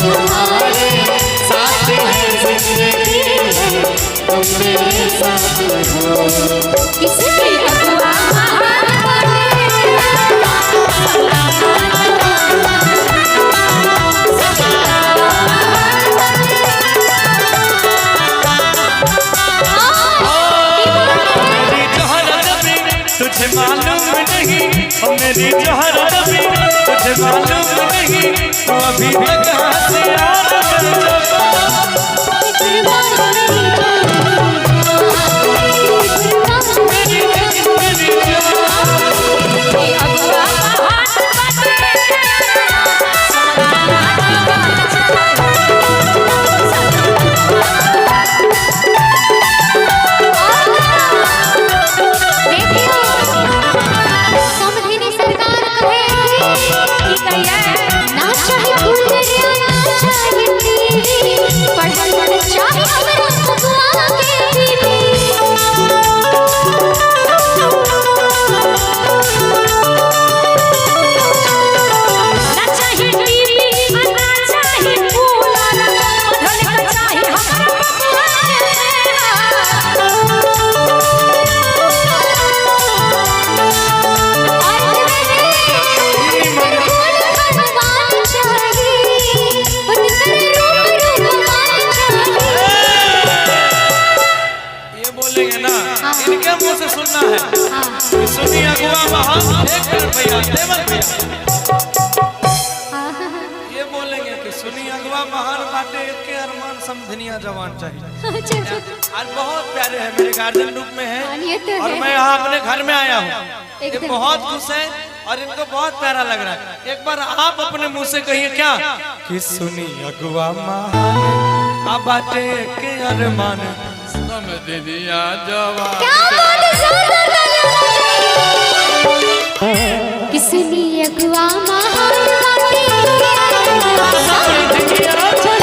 तुम्हारे साथ है जिंदगी है, तुम मेरे साथ हो। किसकी अगुआ महान मेरी जोहर भी तुझे मालूम नहीं, ओ मेरी जोहर भी तुझे मालूम नहीं, तो अभी तक हंसियार बन मेरी जान। समधिनी सरकार कहे ना चाहे कूलर या ना चाहे टीवी, पढ़ल चाहे हमरा बबुआ के बीवी। ना चाहे टीवी ना चाहे कूलर, पढ़ल चाहे हमरा बबुआ के। भगवान चाहिए, उनकर रूप रूपवान चाहिए। ये बोलेंगे ना, इनके मुंह से सुनना है कि सुनी अगुआ महान। एक मिनट भैया, देवल भैया, ये बोलेंगे कि सुनी अगुआ महान बाटे के अरमान समझनिया जवान चाहिए। आज बहुत प्यारे हैं, मेरे गार्जियन रूप में हैं हाँ, ये तो और है। मैं यहाँ अपने घर में आया हूँ। ये एकदम। बहुत खुश हैं और इनको बहुत प्यारा लग रहा है। एक बार आप अपने मुंह से कहिए क्या कि सुनी अगुआ महान आ बाटे के अरमान समझनिया जवान। क्या बात है, जोरदार तालियां बजाइए। किसनी अगुआ महान बाटे। समझनिया।